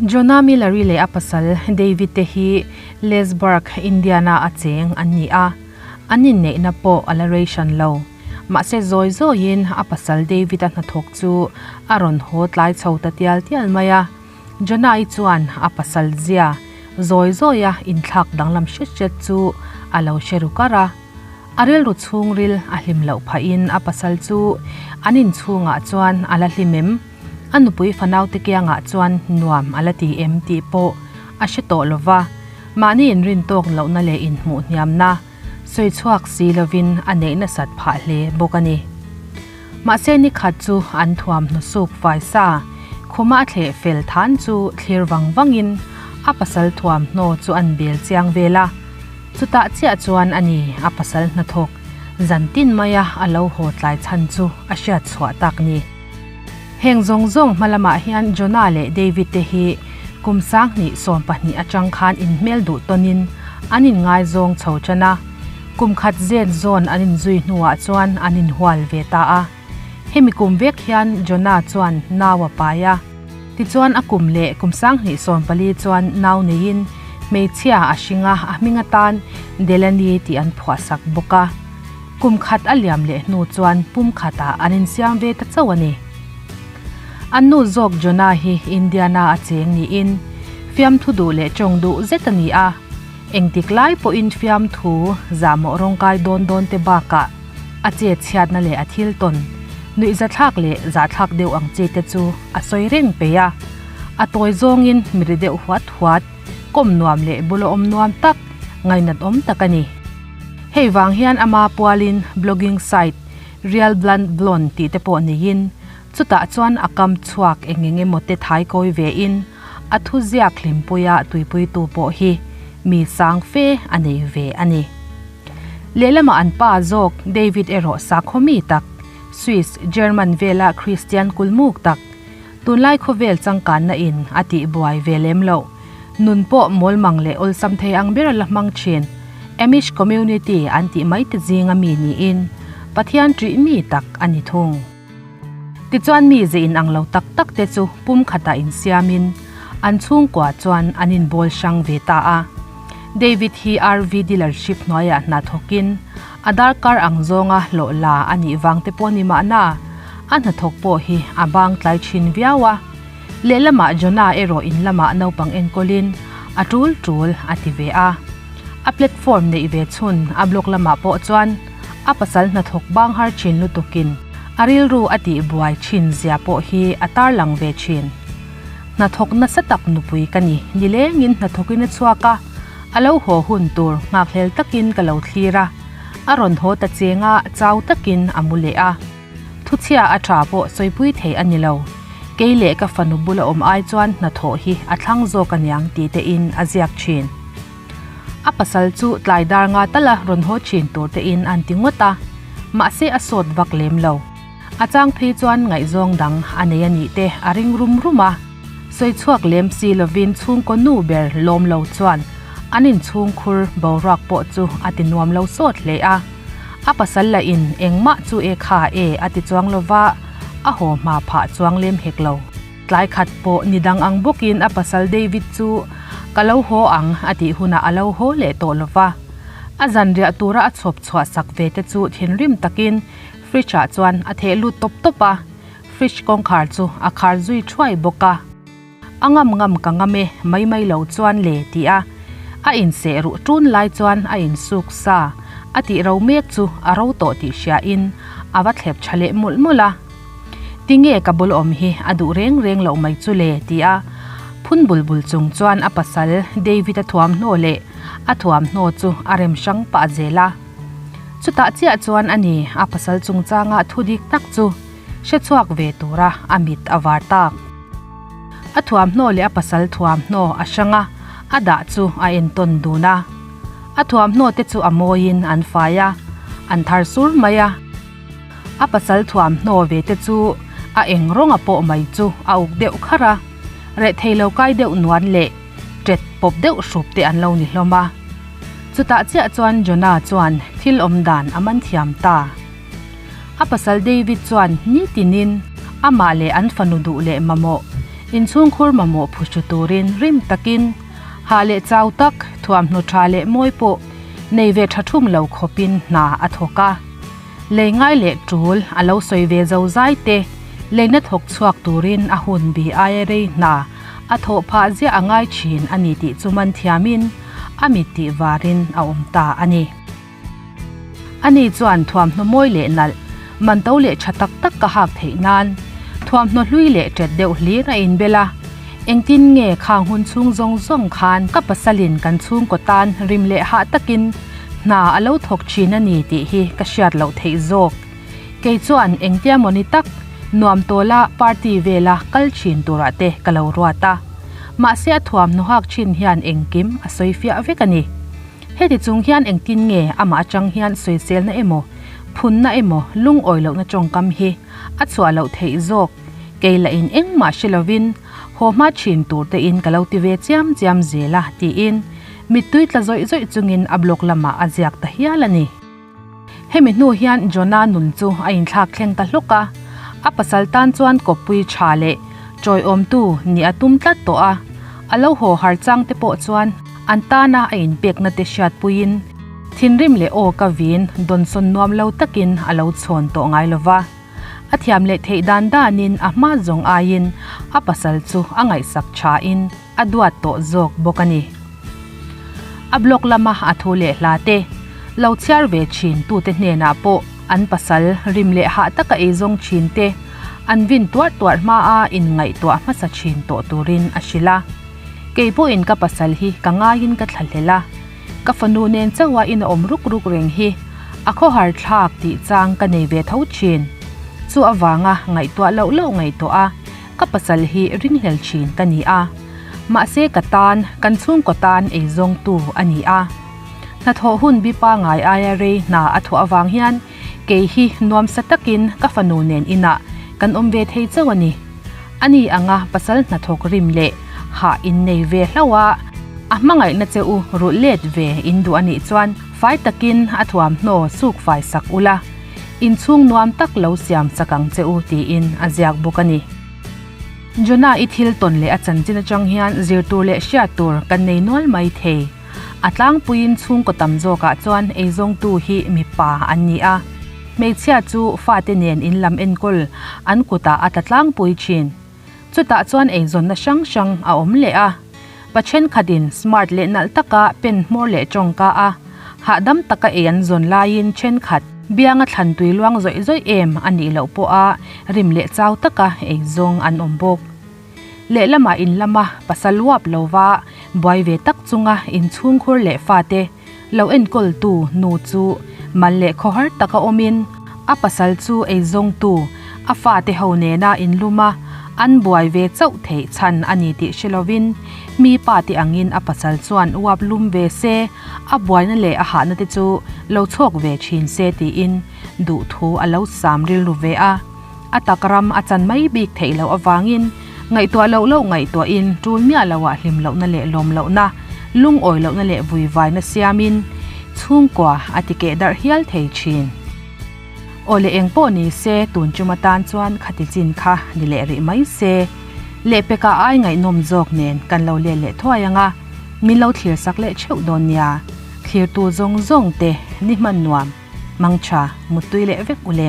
Jonah Miller-i leh a pasal David te hi Leesburg, Indiana a cheng an ni a, an inneihna pawh a la rei hran lo. Mahse zawi zawiin a pasal David-a hnathawk chu a rawn haw tlai chho ta tial tial mai a. Jonah-i chuan a pasal zia zawi zawia inthlak danglam hret hret chu a lo hre ru kar a. A rilru chhungril a hlim loh phahin a pasal chu an inchhungah chuan a la hlim em? A nupui fanaute kiangah chuan nuam a la ti em tih pawh a hre tawh lo va, mahni inrin tawk lohna leh inhmuh hniamna sawi chhuak si lovin a neih nasat phah hle bawk a ni. Mahse nikhat chu an thuamhnaw suk fai sa khuma a thleh fel than chu thlir vang vangin a pasal thuamhnaw chu an bel chiang vel a, chutah chiah chuan a ni a pasal hnathawk zantin maia a lo haw tlai chhan chu a hriat chhuah tak ni. Heng zawng zawng hma lamah hian Jonah leh David te hi kum 20 12 atang khan inhmel duh tawnin an inngaizawng chho tan a, kum khat zet zawn an inzui hnuah chuan an inhual ve ta a. Hemi kum vek hian Jonah chuan nau a pai a, tichuan a kum leh kum 20 14 chuan nau neiin hmeichhia a hring a, a hming atan Delaney tih an phuahsak bawk a. Kum khat a liam leh hnu chuan pum khatah an insiam ve ta chauh a ni. An nu zawk Jonah hi Indiana a cheng niin fiamthu duh leh tawng duh zet a ni a. Engtik lai pawhin fiamthu zahmawh rawngkai dawn dawn te bakah a che chhiatna leh a thil tawn nuihzathlak leh zahthlak deuh ang chi te chu a sawi reng peih a. A tawi zawngin miri deuh huat huat, kawm nuam leh bula awm nuam tak, ngainat awm tak a ni. Hei vang hian ama pualin blogging site Real Blunt Blonde tih te pawh neiin chutah chuan a kam chhuak eng eng emaw te thai kawi vein a thu ziak hlimpuia tuipuitu pawh hi mi sang fe a nei ve a ni. Lehlamah an pa zawk David erawh sakhaw mi tak, Swiss, German vela Kristian kulmuk tak, tunlai khawvel changkanna in a tihbuai ve lem loh. Nun pawh mawlmang leh awlsam thei ang ber a la hmang thin. Amish community an tih mai te zinga mi niin Pathian ṭih mi tak a ni thung. Tichuan mi ze inang lo tak tak te chu pum khatah insiamin an chhungkua chuan an inbawl hrang ve ta a. David hi RV dealership hnuaiah hna thawkin a darkar ang zawnga hlawh la a nih vang te pawh ni mahna a hnathawk pawh hi a bang tlai thin viau a. Lehlamah Jonah erawh in lamah naupang enkawlin a tul tul a ti ve a. A platform neih ve chhun a blog lamah pawh chuan a pasal hnathawk bang har thin lutukin a rilru a tih buai thin zia pawh hi a tarlang ve thin. Hnathawk nasa tak nupui ka ni, nilengin hnathawkin a chhuak a, a lo haw hun tur nghakhlel takin ka lo thlir a, a rawn haw ta cheng a, chau takin a mu leh a. Thuchhia a tha pawh sawipui thei a ni lo. Kei leh ka fanu bula awm ai chuan hnathawh hi a thlang zawk aniang ti te in a ziak thin. A pasal chu tlai dar nga tala rawn haw thin tur te in an ti ngawt a, mahse a sawt vak lem lo. A chang phei chuan ngaihzawng dang a nei a nih te a ring rum rum a. Sawi chhuak lem si lovin chhungkaw nu ber lawm lo chuan an inchhungkhur boruak pawh chu a ti nuam lo sawt hle a. A pasal lah in engmah chu e kha e a ti chuang lo va, a haw hma phah chuang lem hek lo. Tlai khat pawh ni dang ang bawkin a pasal David chu ka lo haw ang a tih hunah a lo haw leh tawh lo va. A zanriah tura a chhawp chhuah sak ve te chu thinrim takin fridge ah chuan a theh lut tawp tawp a, fridge kawngkhar chu a khar zui thuai bawk a. A ngam ngam ka ngam e, mai mai lo chuan le ti a, a inseh ruh ṭun lai chuan a insuk sa a tih ro mek chu a ro tawh tih hriain a va thlep ṭha leh mawlh mawlh a. Tinge ka bul awm hi a duh reng reng loh mai chu le ti a, phun bul bul chung chuan a pasal David-a thuamhnaw leh a thuamhnaw chu a rem hrang pah zel a. Chutah chiah chuan a ni a pasal chungchanga thu dik tak chu hre chhuak ve tura a mit a var tak. A thuamhnaw leh a pasal thuamhnaw a hrang a, a dah chu a entawn dun a. A thuamhnaw te chu a mawiin an fai a, an thar sur mai a. A pasal thuamhnaw ve te chu a eng rawnga pawh mai chu a uk deuh kharh a, reh thei lo kai deuh nuan leh ṭet pawp deuh hrup te an lo ni hlawm a. Chutah chiah chuan Jonah chuan thil awm dan a man thiam ta. A pasal David chuan nitinin amah leh an fanu duh leh mamawh Inchhungkhur mamawh phuhru turin rim takin hah leh chau tak, thuamhnaw tha leh mawi pawh nei ve tha thum lo khawpin hna a thawk a. Lei ngai leh tul a lo sawi ve zo zai te, leina thawk chhuak turin a hun bi aia rei hna a thawh phah ziah a ngai thin a ni tih chu man thiamin a mit tih varin a awm ta a ni. Ani chuan thuamhnaw mawi leh nalh, man to leh tha tak tak ka hak theih nan thuamhnaw hlui leh ṭet deuh hlir a inbel a. Engtin nge khang hun chhung zawng zawng khan ka pasalin kan chhungkaw tan rim leh hah takin hna a lo thawk thin a ni tih hi ka hriat loh theih zawk. Kei chuan engtia mawni tak nuam tawla party vela kal thin turah te ka lo ruat a. Mahse a thuamhnaw hak thin hian engkim a sawi fiah vek a ni. Heti chung hian engtin nge amah atang hian sawiselna emaw, phunna emaw, lungawi lohna tawngkam hi a chhuah loh theih zawk? Kei lah in engmah hre lovin haw hma thin tur te in ka lo ti ve chiam chiam zel a tiin mittui tla zawih zawih chungin a blog lamah a ziak ta hial a ni. Hemi hnu hian Jonah nun chu a inthlak thleng ta hlawk a, a pasal tan chuan kawppui tha leh chawiawmtu nih a tum tlat tawh a, a lo haw har chang te pawh chuan an tana a inpekna te hriatpuiin thinrim leh aw ka vin dawnsawn nuam lo takin a lo chhawn tawh ngai lo va. A thiam leh theih dan danin a hma zawng aiin a pasal chu a ngaihsak thain a duat tawh zawk bawk a ni. A blog lama a thu leh hla te lo chhiar ve thin tute hnenah pawh an pasal rim leh hah taka ei zawng thin te an vin tuarh tuarh hmaa inngaihtuah hmasa thin tawh turin a hrilh a. Kei pawhin ka pasal hi ka ngaiin ka thlahlel a. Ka fanu nen chauha in a awm ruk ruk reng hi a khawhar thlak tih chang ka nei ve tho thin. Chu avanga ngaihtuah loh loh ngaihtuah a, ka pasal hi ringhlel thin ka ni a. Mahse ka tan, kan chhungkaw tan eizawngtu a ni a. Hnathawh hun bi pangai aia rei hna a thawh avang hian kei hi nuamsa takin ka fanu nen inah kan awm ve thei chauh a ni. Ani anga pasal hnathawk rim leh hah in nei ve hlauh a, a hmangaihna che u rulh let ve in duh anih chuan fai takin a thuamhnaw suk fai sak ula, inchhung nuam tak lo siam sak ang che u tiin a ziak bawk a ni. Jonah i thil tawn leh a chanchin atang hian zir tur leh hriat tur kan nei nual mai thei. A tlangpuiin chhungkaw tam zawkah chuan eizawngtu hi mipa an ni a. Hmeichhia chu fate nen in lam enkawl an kutah a tla tlangpui thin. Chutah chuan eizawnna hrang hrang a awm leh a. Pa thenkhatin smart leh nalh taka pen hmawr leh tawngka a, hahdam taka ei an zawn laiin thenkhat bianga thlan tui luang zawih zawih em a nih loh pawha rim leh chau taka eizawng an awm bawk. Lehlamah in lama pasal uap lova buai ve tak chunga inchhungkhur leh fate lo enkawltu nu chu mal leh khawhar taka awmin a pasal chu eizawngtu a fate ho nena inlum a, an buai ve chauh theih chhan a ni tih hre lovin mi pate angin a pasal chuan uap lum ve se, a buaina leh a hahna te chu lo chhawk ve thin se tiin duhthu a lo sam rilru ve a. A tak ram a chan mai bik theih loh avangin ngaihtuah loh loh ngaihtuahin tul miah loah hlim lohna leh lawm lohna, lungawi lohna leh vuivaina siamin chhungkua a ti keh darh hial thei thin. Aw leh eng pawh ni se tun tum atan chuan khati chin kha ni leh rih mai se. Lehpekah ai ngaihnawm zawk nen kan lo let leh thuai ang a, min lo thlir sak leh theuh dawn nia. Thlirtu zawng zawng te ni hman nuam, mangtha, muttui leh vek ule.